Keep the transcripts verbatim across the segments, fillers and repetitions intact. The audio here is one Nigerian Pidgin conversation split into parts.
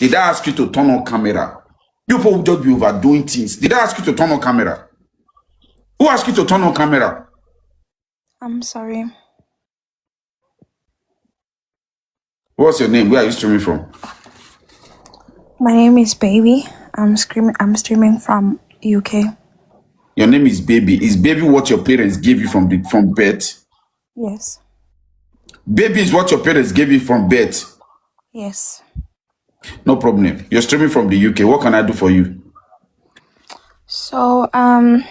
Did I ask you to turn on camera? You people will just be overdoing things. Did I ask you to turn on camera? Who asked you to turn on camera? I'm sorry. What's your name? Where are you streaming from? My name is Baby. I'm screaming. I'm streaming from U K. Your name is Baby. Is Baby what your parents gave you from the from birth? Yes. Baby is what your parents gave you from birth. Yes. No problem. You're streaming from the U K. What can I do for you? So um,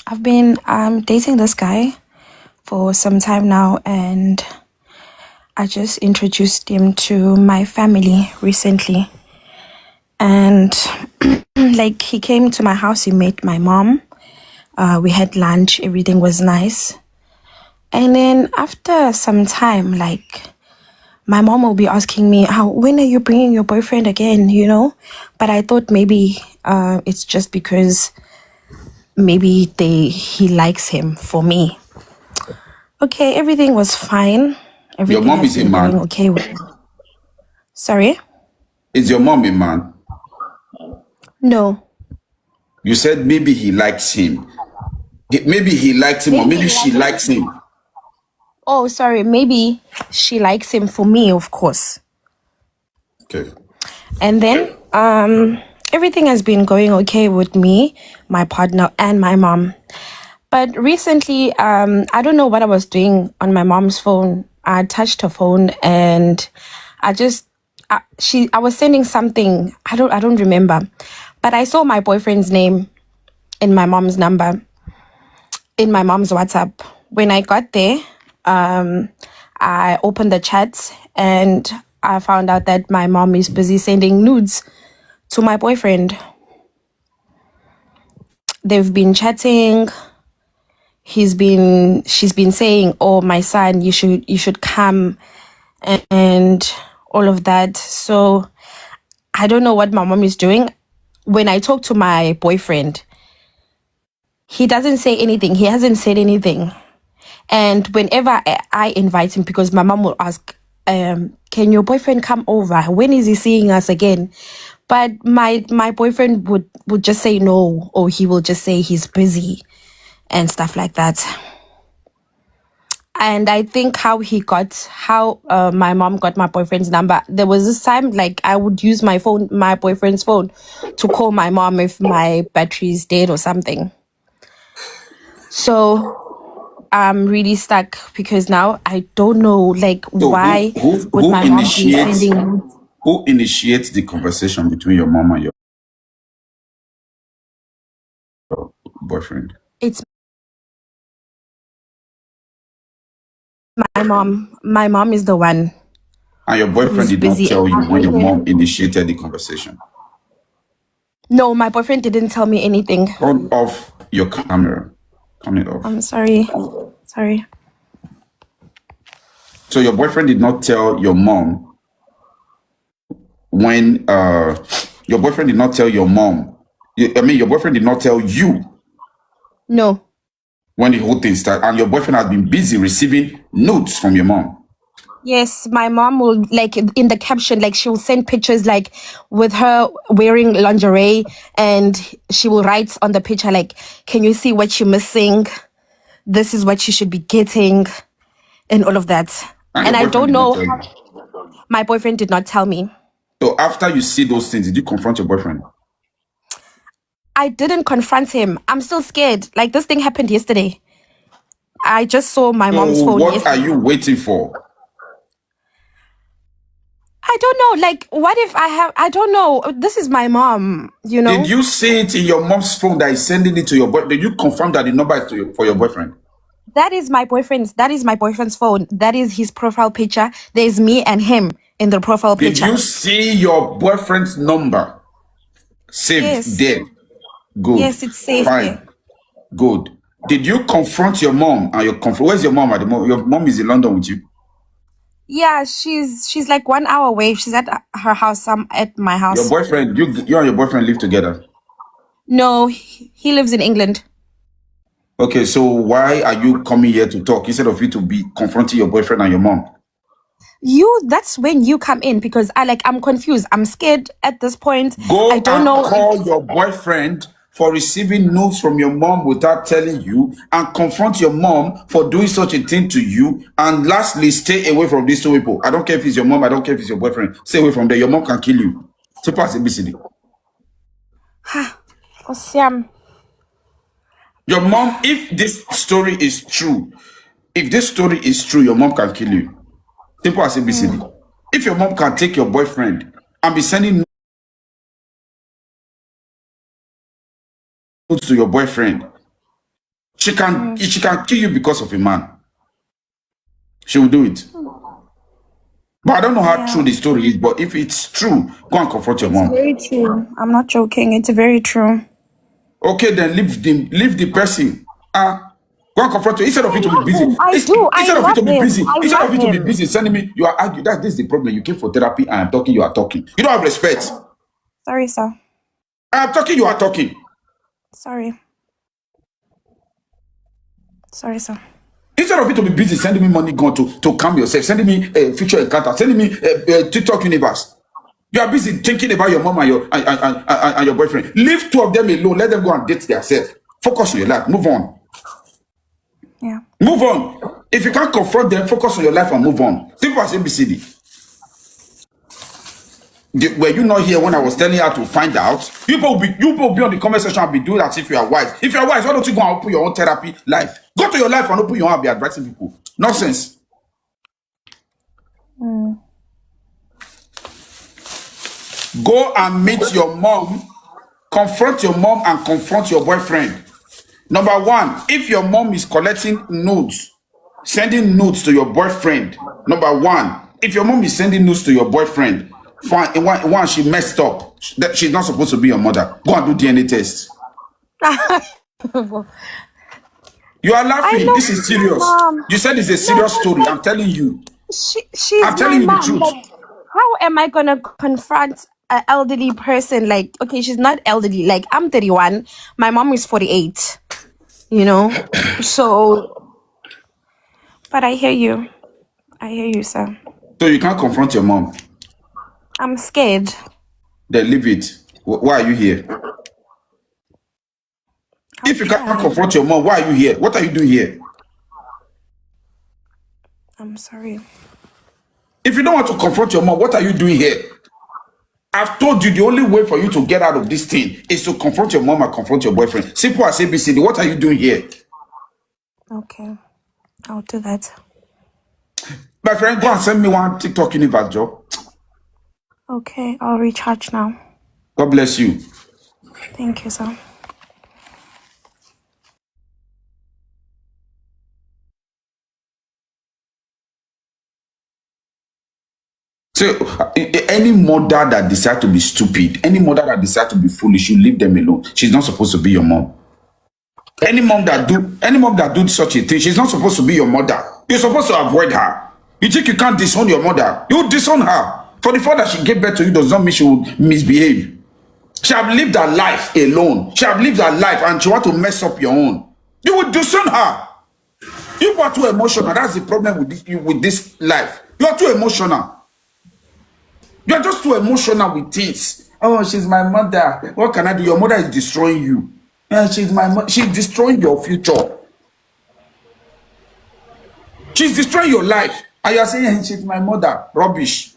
I've been um dating this guy for some time now, and I just introduced him to my family recently. And like, he came to my house, he met my mom. Uh, we had lunch, everything was nice. And then after some time, like, my mom will be asking me, "How, when are you bringing your boyfriend again?" You know? But I thought maybe uh, it's just because maybe they he likes him for me. Okay, everything was fine. Everything Your mom has is a been man. Going okay with. Sorry? Is your mom a man? No. You said maybe he likes him. He- Maybe he likes him, or Maybe maybe he she likes likes him. Oh, sorry. Maybe she likes him for me, of course. Okay. And then um, everything has been going okay with me, my partner, and my mom. But recently, um, I don't know what I was doing on my mom's phone. I touched her phone, and I just I, she I was sending something. I don't I don't remember, but I saw my boyfriend's name in my mom's number, in my mom's WhatsApp. When I got there, um, I opened the chat and I found out that my mom is busy sending nudes to my boyfriend. They've been chatting. He's been she's been saying, "Oh, my son, you should you should come," and all of that. So I don't know what my mom is doing. When I talk to my boyfriend, he doesn't say anything. He hasn't said anything. And whenever I, I invite him, because my mom will ask, um, "Can your boyfriend come over? When is he seeing us again?" But my my boyfriend would would just say no, or he will just say he's busy and stuff like that. And I think how he got how uh, my mom got my boyfriend's number. There was this time, like, I would use my phone, my boyfriend's phone, to call my mom if my battery is dead or something. So I'm really stuck because now I don't know, like, So why who who, would who my mom be initiates sending. Who initiates the conversation between your mom and your boyfriend? It's my mom. My mom is the one. And your boyfriend Who's did not busy tell you when your everywhere. Mom initiated the conversation. No, my boyfriend didn't tell me anything. Turn off your camera. Turn it off. I'm sorry. Sorry. So your boyfriend did not tell your mom when uh your boyfriend did not tell your mom. You- I mean, your boyfriend did not tell you No. When the whole thing started, and your boyfriend has been busy receiving notes from your mom. Yes, my mom will, like, in the caption, like, she will send pictures, like, with her wearing lingerie, and she will write on the picture, like, "Can you see what you're missing? This is what you should be getting," and all of that. And I don't know. My boyfriend did not tell me. So after you see those things, did you confront your boyfriend? I didn't confront him. I'm still scared. Like, this thing happened yesterday. I just saw my mom's So phone. What Yesterday. Are you waiting for? I don't know. Like, what if I have? I don't know. This is my mom. You know. Did you see it in your mom's phone that is sending it to your boy? Did you confirm that the number is to your, for your boyfriend? That is my boyfriend's. That is my boyfriend's phone. That is his profile picture. There's me and him in the profile Did picture. You see your boyfriend's number saved Yes. There? Good. Yes, it's saved Fine. There. Good. Did you confront your mom and your conf- where's your mom at the moment? Your mom is in London with you. Yeah, she's she's like one hour away. She's at her house. I'm at my house. Your boyfriend, you you and your boyfriend live together. No, he, he lives in England. Okay, so why are you coming here to talk instead of you to be confronting your boyfriend and your mom? You, that's when you come in, because I, like, I'm confused. I'm scared at this point. Go I don't and know if call your boyfriend for receiving notes from your mom without telling you, and confront your mom for doing such a thing to you. And lastly, stay away from these two people. I don't care if it's your mom, I don't care if it's your boyfriend. Stay away from there. Your mom can kill you. Simple as A B C D. Osiam. Your mom, if this story is true, if this story is true, your mom can kill you. Simple as A B C D. If your mom can take your boyfriend and be sending notes to your boyfriend, she can she can kill you because of a man. She will do it. But I don't know how Yeah. true the story is, but if it's true, go and confront your It's mom. very true. I'm not joking. It's very true. Okay, then leave the leave the person. Ah, go and confront her. Instead of it to be busy, I ins- do. I instead of it love to be him. busy, I instead of love it to be him. busy, sending me. You are arguing. That this is the problem. You came for therapy. I am talking. You are talking. You don't have respect. Sorry, sir. I am talking. You are talking. Sorry. Sorry, sir. Instead of it to be busy sending me money, gone to to calm yourself, sending me a future encounter, sending me a, a TikTok universe. You are busy thinking about your mom and your and, and, and, and your boyfriend. Leave two of them alone. Let them go and date themselves. Focus on your life. Move on. Yeah. Move on. If you can't confront them, focus on your life and move on. Simple as A B C D. The- were you not here when I was telling her to find out? You people be you people be on the comment section and be doing as if you are wise. If you are wise, why don't you go and open your own therapy life? Go to your life and open your own and be advising people. Nonsense. Mm. Go and meet your mom, confront your mom and confront your boyfriend. Number one, if your mom is collecting nudes, sending nudes to your boyfriend, number one, if your mom is sending nudes to your boyfriend, fine, one, one, she messed up. Sh- that she's not supposed to be your mother. Go and do D N A test. You are I laughing. know This is my serious. mom. You said it's a No, serious but story. like, I'm telling you. She she's I'm my telling you the mom. truth. Like, how am I gonna confront an elderly person? Like, okay, she's not elderly. Like, I'm thirty-one. My mom is forty-eight. You know, so. But I hear you. I hear you, sir. So you can't confront your mom. I'm scared. Then leave it. Wh- Why are you here? If you can't Yeah. confront your mom, why are you here? What are you doing here? I'm sorry. If you don't want to confront your mom, what are you doing here? I've told you the only way for you to get out of this thing is to confront your mom and confront your boyfriend. Simple as A B C D. What are you doing here? Okay, I'll do that. My friend, go and send me one TikTok universe, Joe. Okay, I'll recharge now. God bless you. Thank you, sir. So uh, a- a- any mother that decide to be stupid, any mother that decide to be foolish, you leave them alone. She's not supposed to be your mom. Any mom that do any mom that do such a thing, she's not supposed to be your mother. You're supposed to avoid her. You think you can't disown your mother? You disown her. For the fact that she gave birth to you does not mean she will misbehave. She have lived her life alone. She have lived her life and she want to mess up your own. You will disown her. You are too emotional. That's the problem with this, you, with this life. You are too emotional. You are just too emotional with things. Oh, she's my mother. What can I do? Your mother is destroying you. And she's my mo- she's destroying your future. She's destroying your life. And you are saying, "Eh, she's my mother." Rubbish.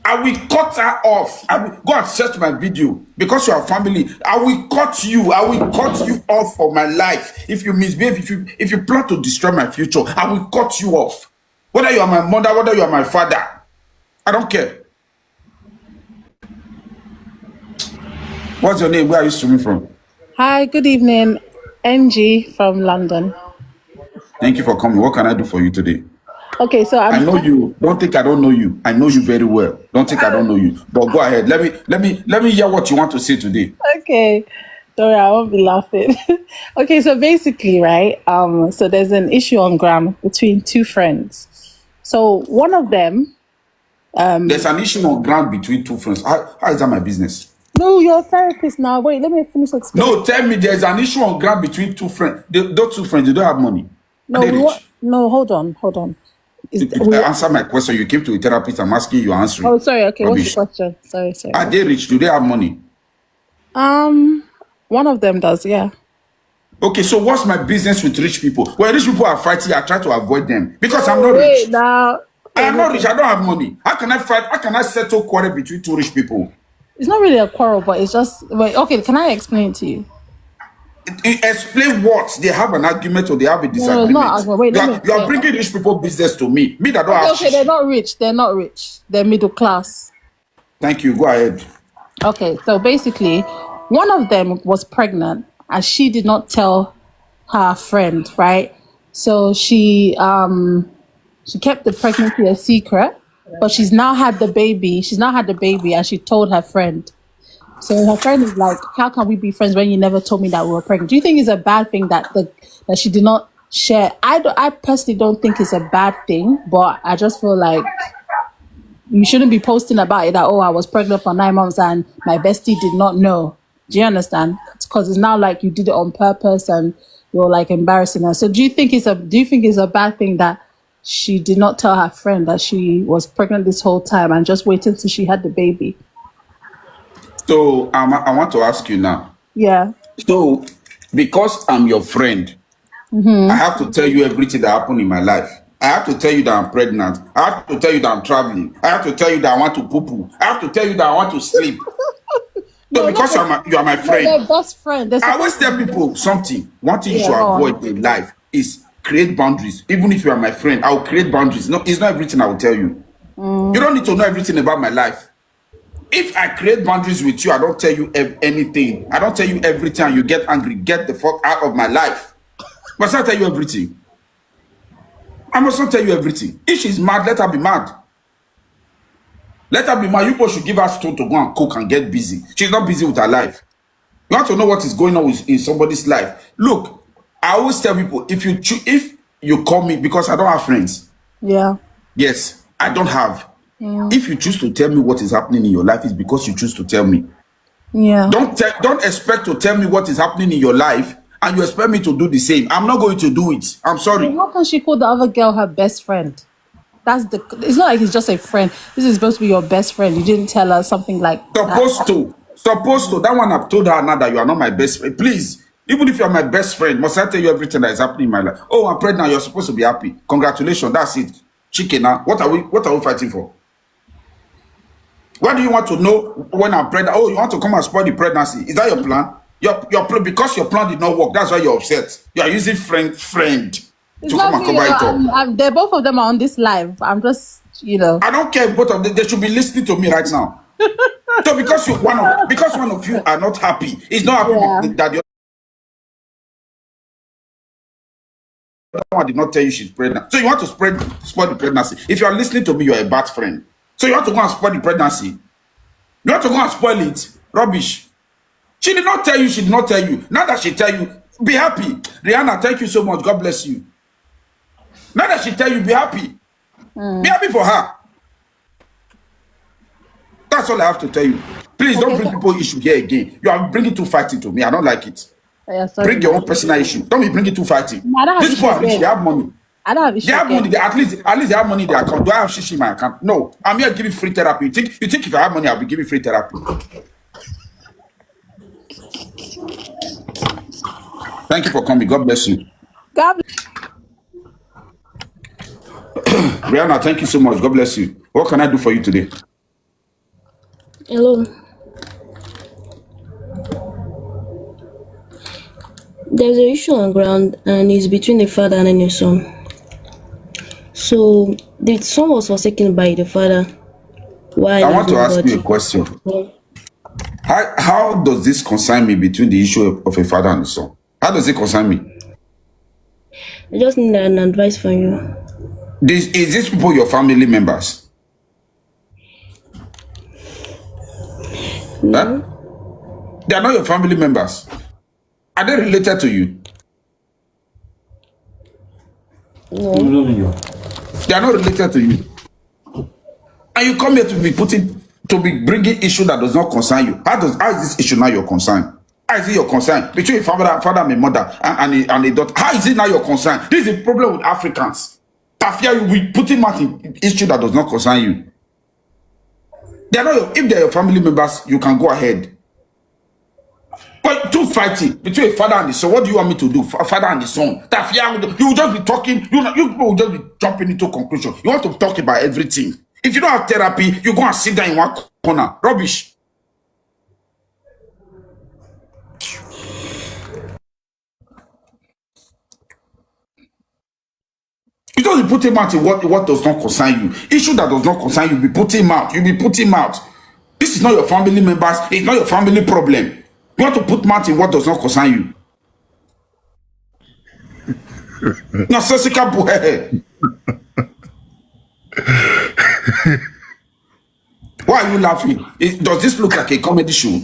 I will cut her off. I will go and search my video because you are family. I will cut you. I will cut you off for my life. If you misbehave, if you if you plan to destroy my future, I will cut you off. Whether you are my mother, whether you are my father, I don't care. What's your name? Where are you streaming from? Hi, good evening. N G from London. Thank you for coming. What can I do for you today? Okay, so I'm I know you. Don't think I don't know you. I know you very well. Don't think I don't know you. But go ahead. Let me let me let me hear what you want to say today. Okay. Sorry, I won't be laughing. Okay, so basically, right? Um, so there's an issue on ground between two friends. So one of them, um, There's an issue on ground between two friends. How, how is that my business? No, you're a therapist now. Wait, let me finish explaining. No, tell me there's an issue on ground between two friends. They, those two friends, they don't have money. No, Are they we rich? wa- no, hold on, hold on. Is, uh, answer my question. You came to a therapist. I'm asking you, answering. Oh, sorry. Okay, what's the question? Sorry, sorry. Are they rich? Do they have money? Um, one of them does, yeah. Okay, so what's my business with rich people? When rich people are fighting, I try to avoid them because I'm not rich. Wait, now. I am not rich. I don't have money. How can I fight? How can I settle quarrel between two rich people? It's not really a quarrel, but it's just, wait, okay, can I explain it to you? Explain what? They have an argument or they have a disagreement. No, no, it's not argument. Wait, you are bringing rich people business to me. Me that don't have. Okay, okay, they're not rich. They're not rich. They're middle class. Thank you. Go ahead. Okay, so basically, one of them was pregnant and she did not tell her friend, right? So she um she kept the pregnancy a secret, but she's now had the baby. She's now had the baby and she told her friend. So her friend is like, "How can we be friends when you never told me that we were pregnant?" Do you think it's a bad thing that the that she did not share? I do, I personally don't think it's a bad thing, but I just feel like you shouldn't be posting about it that, "Oh, I was pregnant for nine months and my bestie did not know." Do you understand? Because it's now like you did it on purpose and you're like embarrassing her. So do you think it's a do you think it's a bad thing that she did not tell her friend that she was pregnant this whole time and just waited till she had the baby? So um, I want to ask you now. Yeah. So because I'm your friend, mm-hmm. I have to tell you everything that happened in my life. I have to tell you that I'm pregnant. I have to tell you that I'm traveling. I have to tell you that I want to poo poo. I have to tell you that I want to sleep. No, because you are my, you are my friend. They're best friend. I always tell people something. One thing you should avoid in life is create boundaries. Even if you are my friend, I'll create boundaries. No, it's not everything I will tell you. Mm. You don't need to know everything about my life. If I create boundaries with you, I don't tell you anything. I don't tell you everything and you get angry. Get the fuck out of my life. Must I tell you everything? I must not tell you everything. If she's mad, let her be mad. Let her be mad. You people should give her stone to go and cook and get busy. She's not busy with her life. You want to know what is going on with, in somebody's life. Look, I always tell people, if you cho- if you call me, because I don't have friends. Yeah. Yes, I don't have. Yeah. If you choose to tell me what is happening in your life, it's because you choose to tell me. Yeah. Don't te- don't expect to tell me what is happening in your life and you expect me to do the same. I'm not going to do it. I'm sorry. How can she call the other girl her best friend? That's the. It's not like it's just a friend. This is supposed to be your best friend. You didn't tell her something like that. Supposed to. Supposed to. That one I've told her now that you are not my best friend. Please, even if you are my best friend, must I tell you everything that is happening in my life? Oh, I'm pregnant. You're supposed to be happy. Congratulations. That's it. Chicken. Now, what are we? What are we fighting for? Why do you want to know when I'm pregnant? Oh, you want to come and spoil the pregnancy? Is that your plan? Your your plan because your plan did not work. That's why you're upset. You are using friend friend to come and cover it up. I'm, I'm, they're both of them are on this live. I'm just, you know. I don't care if both of them. They should be listening to me right now. So because you one of because one of you are not happy, it's not happy yeah. that the other one did not tell you she's pregnant. So you want to spread spoil the pregnancy. If you are listening to me, you are a bad friend. So you want to go and spoil the pregnancy. You want to go and spoil it. Rubbish. She did not tell you. She did not tell you. Now that she tell you, be happy. Rihanna, thank you so much. God bless you. Now that she tell you, be happy. Mm. Be happy for her. That's all I have to tell you. Please don't okay, bring people issue here again. You are bringing too fighting to me. I don't like it. Yeah, sorry. Bring your own personal issue. Don't be bringing too fighting. No, these people are rich. They have money. I don't have issue. They have money. They, at least, at least they have money in their account. Do I have shishi in my account? No. I'm here giving free therapy. You think, you think if I have money, I'll be giving free therapy. Thank you for coming. God bless you. God bless. Rihanna, thank you so much. God bless you. What can I do for you today? Hello. There's an issue on ground, and it's between the father and the son. So the son was forsaken by the father. Why I want to ask you a question. How, how does this concern me between the issue of a father and the son? How does it concern me? I just need an advice from you. This, is these people your family members? No. Huh? They are not your family members. Are they related to you? No. They are not related to you. And you come here to be putting, to be bringing issue that does not concern you. How does, how is this issue now your concern? How is it your concern? Between a father, father and a mother and, and, a, and a daughter. How is it now your concern? This is a problem with Africans. Tafia, you will put him out in issue that does not concern you. They're not your, if they're your family members, you can go ahead. But two fighting between a father and the son, what do you want me to do? Fa- Father and the son. Tafia, you will just be talking, you, you people will just be jumping into conclusion. You want to talk about everything. If you don't have therapy, you go and sit down in one corner. Rubbish. You don't be putting mouth in what, what does not concern you. Issue that does not concern you, be putting mouth. You be putting mouth. This is not your family members. It's not your family problem. You want to put mouth in what does not concern you. Nonsensical buhehe. Why are you laughing? It, does this look like a comedy show?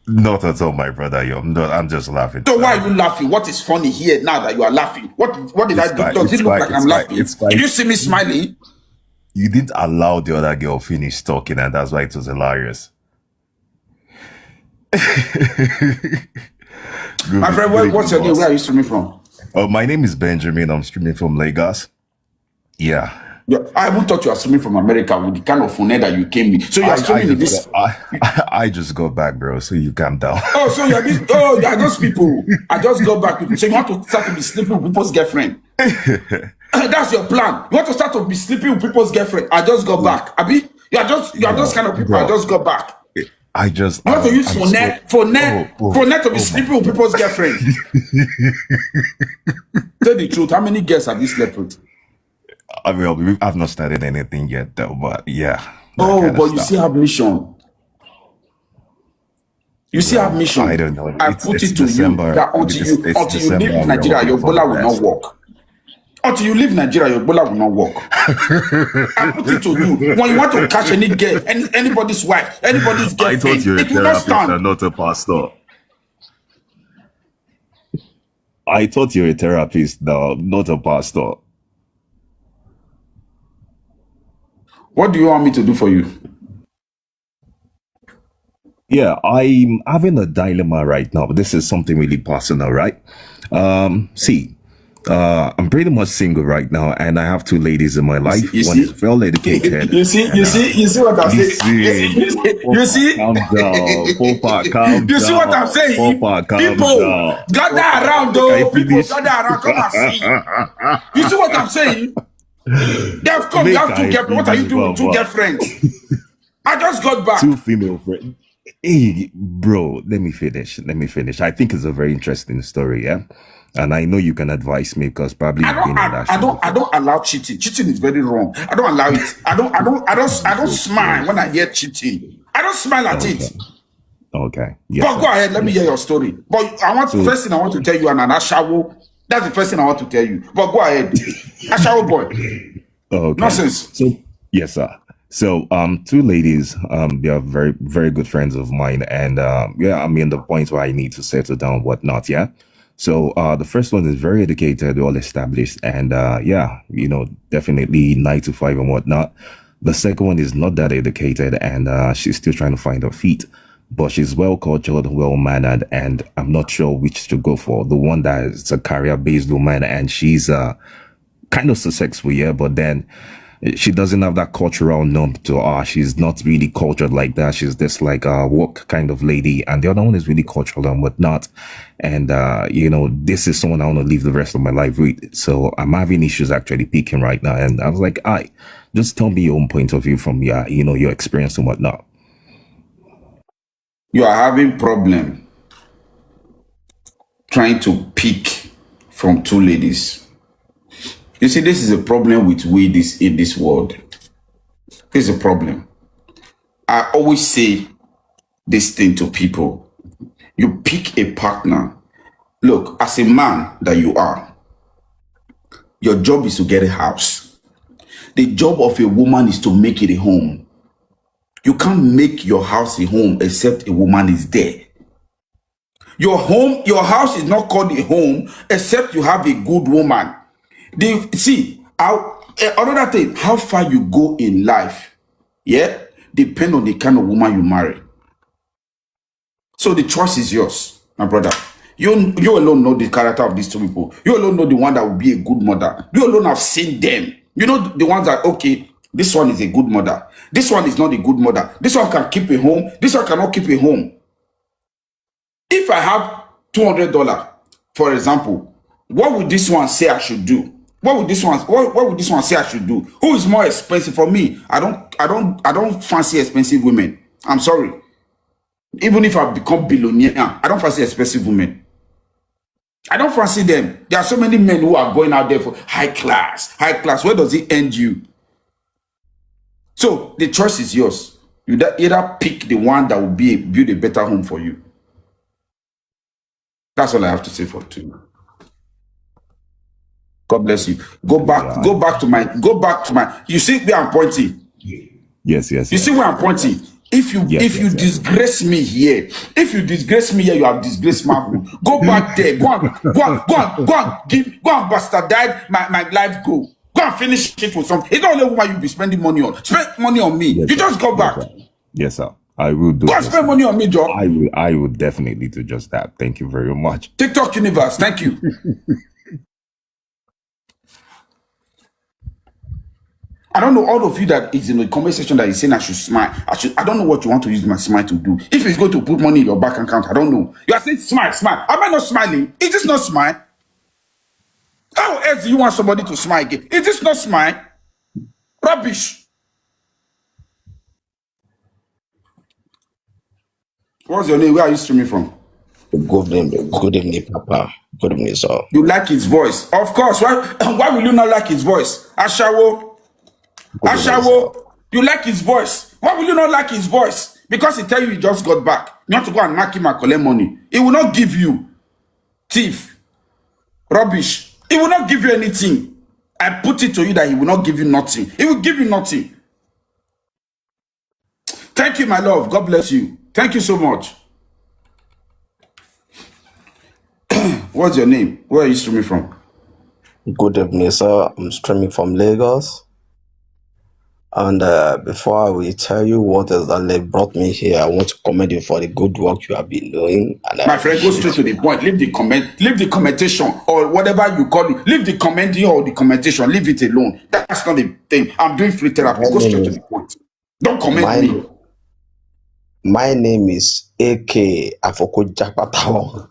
Not at all, my brother. Yo, I'm, not, I'm just laughing. So why are you laughing? What is funny here now that you are laughing? What what did I do? Does it look like I'm laughing? Did you see me smiling? You didn't allow the other girl finish talking, and that's why it was hilarious. My friend, what, what's your name? Where are you streaming from? Oh, my name is Benjamin. I'm streaming from Lagos. Yeah. Yeah, I even thought you are streaming from America with the kind of phone that you came with. So you are I, I, streaming in just, this. got- I, I just got back, bro. So you calm down. Oh, so you're this. Oh, yeah, those people. I just got back. So you want to start to be sleeping with people's girlfriend? That's your plan. You want to start to be sleeping with people's girlfriend? I just got back. Abi, you are just you are those kind of people. I just got back. I just. You want to I- use I'm for net so- for net oh, oh, for net to be oh my sleeping with people's girlfriend. Tell the truth. How many girls have you slept with? I mean, we- I've not started anything yet, though. But yeah. that Oh, kind of but you stuff. Still have mission. You still have mission. I don't know. I It's- put it's it to December. You that until It's- you it's until you December leave and we're Nigeria, your working for bola the will not rest. Work. Until you leave Nigeria, your bola will not work. I put it to you. When you want to catch any girl, any, anybody's wife, anybody's I girlfriend, thought you're a it will not therapist stand. And not a pastor. I thought you're a therapist now, not a pastor. What do you want me to do for you? Yeah, I'm having a dilemma right now. This is something really personal, right? Um, see, uh, I'm pretty much single right now, and I have two ladies in my life. You One see? is well educated. You see, you see, you see what I'm You saying? see, You see, you see, Calm down, Popa, calm you see what down. I'm saying? Popa, calm People, down. gather Popa, around, can though. you People, finish? Gather around. Come and see. You see what I'm saying? They've come. Make You have two I girlfriends. What are you finish, doing with two Baba. Girlfriends? I just got back. Two female friends. Hey, bro, let me finish. Let me finish. I think it's a very interesting story, yeah? And I know you can advise me because probably I you've don't. been in I, that I shoes don't. I before. Don't allow cheating. Cheating is very wrong. I don't allow it. I don't. I don't. I don't. I don't smile when I hear cheating. I don't smile at it. Okay. Yes, But go sir. Ahead. Let me hear your story. But I want So- first thing I want to tell you, and an ashawo. That's the first thing I want to tell you. But go ahead, ashawo boy. Okay. Nonsense. So yes, sir. So um, two ladies, um, they are very very good friends of mine, and um, yeah, I'm in the point where I need to settle down, whatnot. Yeah. So uh, the first one is very educated, well established, and uh, yeah, you know, definitely nine to five and whatnot. The second one is not that educated, and uh, she's still trying to find her feet. But she's well cultured, well mannered, and I'm not sure which to go for. The one that is a career based woman, and she's uh, kind of successful, yeah, but then she doesn't have that cultural norm to her. She's not really cultured like that. She's this like a work kind of lady, and the other one is really cultural and whatnot. And uh, you know, this is someone I want to live the rest of my life with. So I'm having issues actually picking right now. And I was like, "I just tell me your own point of view from your, you know, your experience and whatnot." You are having problem trying to pick from two ladies. You see, this is a problem with we this in this world. This is a problem. I always say this thing to people. You pick a partner. Look, as a man that you are, your job is to get a house. The job of a woman is to make it a home. You can't make your house a home except a woman is there. Your home, your house is not called a home except you have a good woman. The see, how, eh, another thing, how far you go in life, yeah, depend on the kind of woman you marry. So the choice is yours, my brother. You, you alone know the character of these two people. You alone know the one that will be a good mother. You alone have seen them. You know the ones that, okay, this one is a good mother. This one is not a good mother. This one can keep a home. This one cannot keep a home. If I have two hundred dollars, for example, what would this one say I should do? What would this one, what, what would this one say I should do? Who is more expensive for me? I don't, I don't, I don't fancy expensive women. I'm sorry. Even if I become billionaire, I don't fancy expensive women. I don't fancy them. There are so many men who are going out there for high class, high class. Where does it end you? So the choice is yours. You da-, either pick the one that will be, build a better home for you. That's all I have to say for today. God bless you. Go back, go back to my, go back to my. You see where I'm pointing? Yes, yes. You see where I'm pointing? If you, yes, if you, yes, disgrace me here, if you disgrace me here, you have disgraced my home. Go back there. Go and, go and, go and, go and give, go and bastardize my, my life goal. Go and finish it with something. It's not only woman you be spending money on. Spend money on me. Yes, you just go back. Yes, sir. I will do. Go and spend money on me, Joe. I will. I will definitely do just that. Thank you very much. TikTok universe. Thank you. I don't know, all of you that is in the comment section that is saying I should smile. I should. I don't know what you want to use my smile to do. If it's going to put money in your bank account, I don't know. You are saying smile, smile. Am I not smiling? Is this not smile? How else do you want somebody to smile again? Is this not smile? Rubbish. What's your name? Where are you streaming from? Good evening, good evening, Papa. Good evening, sir. You like his voice, of course. Why? Why will you not like his voice? Ashawo, Ashawo. You like his voice. Why will you not like his voice? Because he tell you he just got back. You want to go and knock him and collect money. He will not give you. Thief. Rubbish. He will not give you anything. I put it to you that he will not give you nothing. He will give you nothing. Thank you, my love. God bless you. Thank you so much. What's your name? Where are you streaming from? Good evening, sir. I'm streaming from Lagos. And uh, before I will tell you what exactly brought me here, I want to commend you for the good work you have been doing. And I My friend, go appreciate straight to the point. Leave the comment, leave the commentation or whatever you call it. Leave the commenting or the commentation. Leave it alone. That's not the thing. I'm doing free therapy. Go straight to the point. Don't comment My, me. My name is A K Afoko Jakpatawa.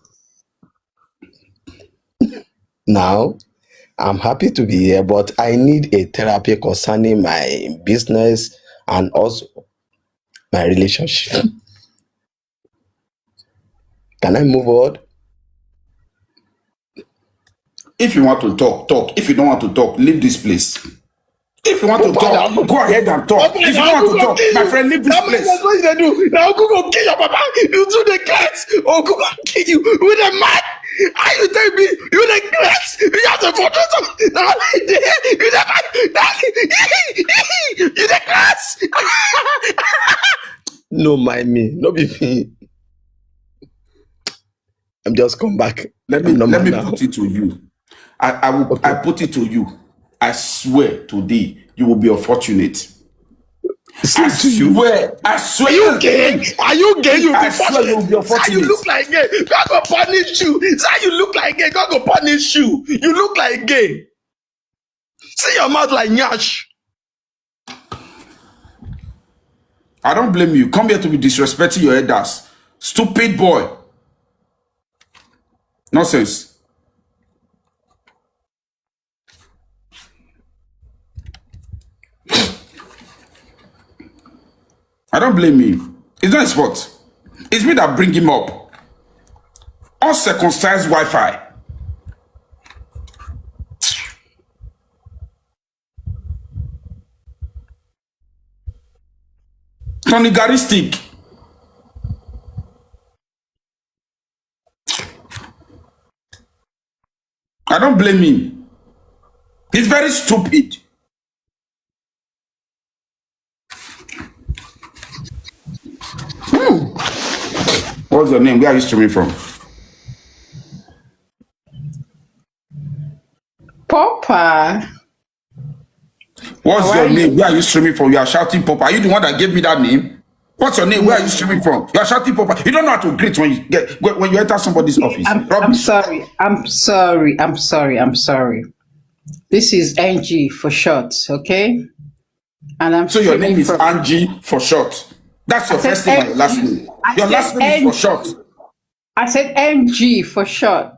Now, I'm happy to be here, but I need a therapy concerning my business and also my relationship. Can I move on? If you want to talk, talk. If you don't want to talk, leave this place. If you want to Opa, talk, I'm- go ahead and talk. Opa, If you I'm don't want to gonna talk, kill my you. friend, leave this That means place. that's what you do. Now go go kill your papa. You do the case. Oh, go go kill you with a man. How you tell me you the case? You have the photo. Now you the you the you the case. No mind me. No be me. I'm just come back. Let me I'm normal let me now. put it to you. I, I will I put it to you. I swear today you will be unfortunate. Same I to you. Swear. I swear. Are you gay? Are you gay? You I be swear you will be fortunate. Sir, you unfortunate. Look like gay. God go punish you. Sir, you look like gay. God go punish you. You look like gay. See your mouth like nyash. I don't blame you. Come here to be disrespecting your elders. Stupid boy. Nonsense. I don't blame him. It's not his fault. It's me that bring him up. Uncircumcised Wi-Fi. Tonigaristic. I don't blame him. He's very stupid. Hmm. What's your name? Where are you streaming from? Papa. What's How your are you? Name? Where are you streaming from? You are shouting Papa. Are you the one that gave me that name? What's your name? Where are you streaming from? You are shouting proper. You don't know how to greet when you get when when you enter somebody's office. I'm, I'm Rubbish. Sorry. I'm sorry. I'm sorry. I'm sorry. This is N G for short, okay? And I'm So your name streaming is from. Angie for short. That's your I said first name and your last N G. name. I Your said last name is for N G. short. I said N G for short.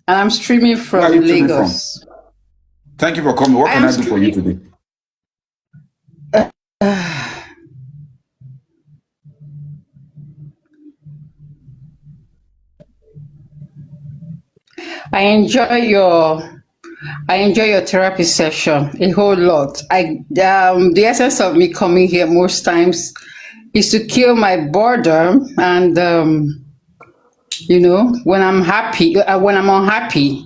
And I'm streaming Where are from you streaming from? Lagos. Thank you for coming. What I can am I do for you streaming. Today? I enjoy your I enjoy your therapy session a whole lot. I um the essence of me coming here most times is to kill my boredom, and um you know, when I'm happy, uh, when I'm unhappy,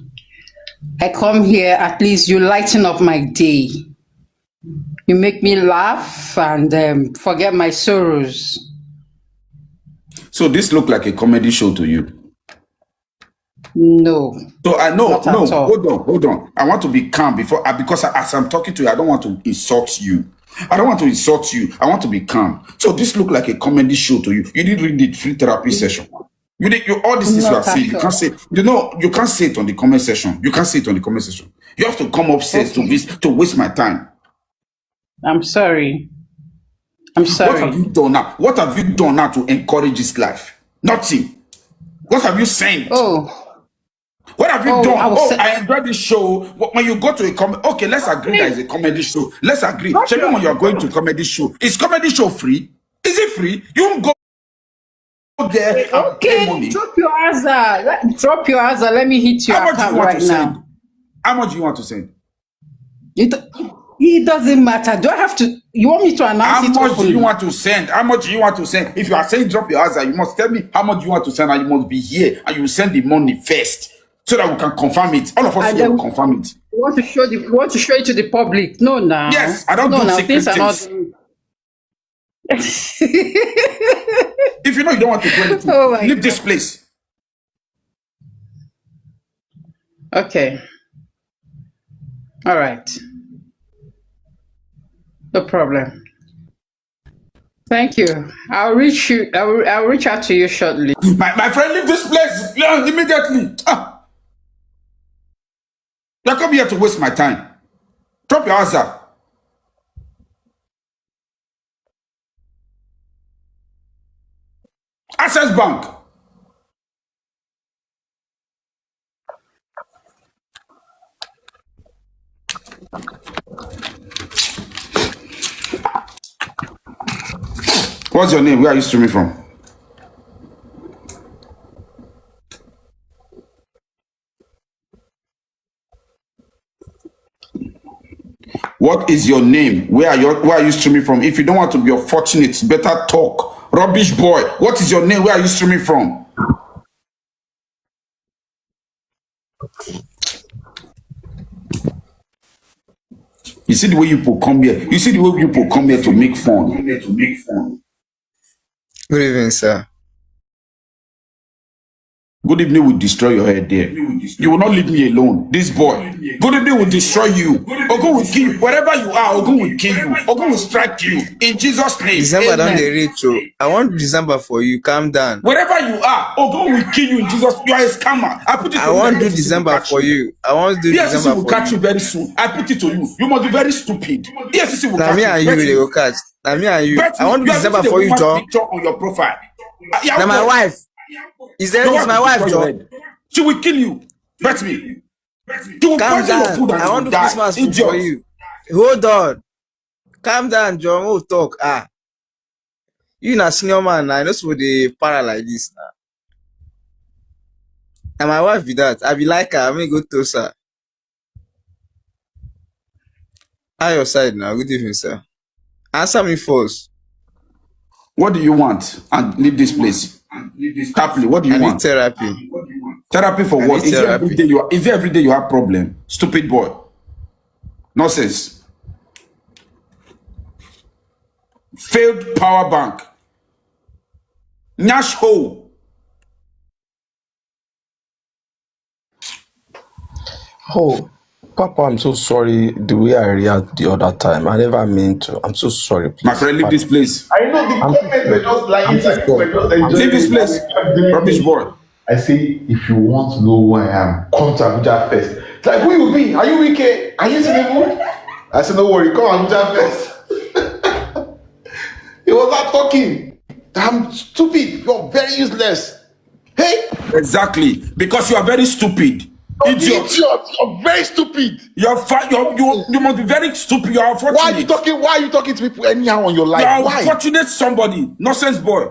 I come here, at least you lighten up my day. You make me laugh and um, forget my sorrows. So this looked like a comedy show to you. No. So I know, Not at no, all. Hold on, hold on. I want to be calm before I, because I, as I'm talking to you, I don't want to insult you. I don't want to insult you. I want to be calm. So this looked like a comedy show to you. You didn't read the free therapy session. You did you, all these things you are Not at saying. You all. Can't say, you know, you can't say it on the comment section. You can't say it on the comment section. You have to come upstairs to Okay. waste to waste my time. I'm sorry. I'm What have sorry. You done now? What have you done now to encourage this life? Nothing. What have you sent? Oh, What have you oh, done? I was Oh, sa- I enjoy this show. Wh- When you go to a com, okay, let's agree that it's a comedy show. Let's agree. Drop Shebi, your when you are going to comedy show, is comedy show free? Is it free? You won't go there and pay Okay, money. Drop your answer. Let- Drop your answer. Let me hit your How much do you account want right to send? Now. How much do you want to send? It it doesn't matter. Do I have to? You want me to announce How it much do openly? You want to send? How much do you want to send? If you are saying drop your answer, you must tell me how much you want to send, and you must be here, and you send the money first so that we can confirm it. All of us And here then will confirm it. We want to show the we want to show it to the public. No, now. Yes, I don't No, do now secret things are not. things. If you know you don't want to do anything, Oh my leave this place. Okay. All right. No problem. Thank you. I'll reach you. I will, I'll reach out to you shortly. My, my friend, leave this place, yeah, immediately. Ah. You come here to waste my time. Drop your answer. Access Bank. What's your name? Where are you streaming from? What is your name? Where are you, where are you streaming from? If you don't want to be unfortunate, better talk. Rubbish boy, what is your name? Where are you streaming from? You see the way you people come here. You see the way you people come here to make fun. Good evening, sir. Good evening will destroy your head there. You will not leave me alone. This boy. Good evening will destroy you. Ogun will kill you. Wherever you are, Ogun will kill you. Ogun will strike you. In Jesus' name. December don't Amen. Dey reach o. I want December for you. Calm down. Wherever you are, Ogun will kill you in Jesus. You are a scammer. I put it I to you want that do E F C C will December catch for you. you. I want do E F C C December will for catch you you. Very soon. I put it to you. You must be very stupid. E F C C will Na catch me you. And you Bet dey me. Go catch. Na me and you. Bet I me. want do You are December putting a for you, woman's Joe. Picture on your profile. Uh, yeah, Na my okay. Wife. Is there Your is wife my will wife, destroy your Joe? Head. She will kill you. Bet me. She will Calm poison your down. food and I you want will to die. Christmas food for Idiot. You. Hold on. Calm down, Joe. We'll talk. Ah, you na senior man. I know some dey para like this now. And my wife be that. I be like her. I mean, go to her. How your side now? Good evening, sir. Answer me first. What do you want? And leave this place. Happily, what do you I need want? Therapy. Therapy for I what? Need Is it every therapy. Day you are, is it every day you have problem? Stupid boy. Nonsense. Failed power bank. Nash hole. Oh, Papa, I'm so sorry the way I react the other time. I never meant to. I'm so sorry. My friend, leave this place. I know the comments were just like I'm it's like so we're just enjoying Leave this it. place. Like, I'm doing Rubbish it. boy. I say, if you want to know who I am, come to Abuja first. It's like, who you be? Are you Wike? Are you Tinubu? I said, no worry, come Abuja first. He was not talking. I'm stupid. You're very useless. Hey, Exactly. Because you are very stupid. Idiot. Idiot. You're very stupid. You're fa- you're, you you must be very stupid. You're Why are you unfortunate. talking? Why are you talking to people anyhow on your life? You're Why? Unfortunate somebody. Nonsense boy.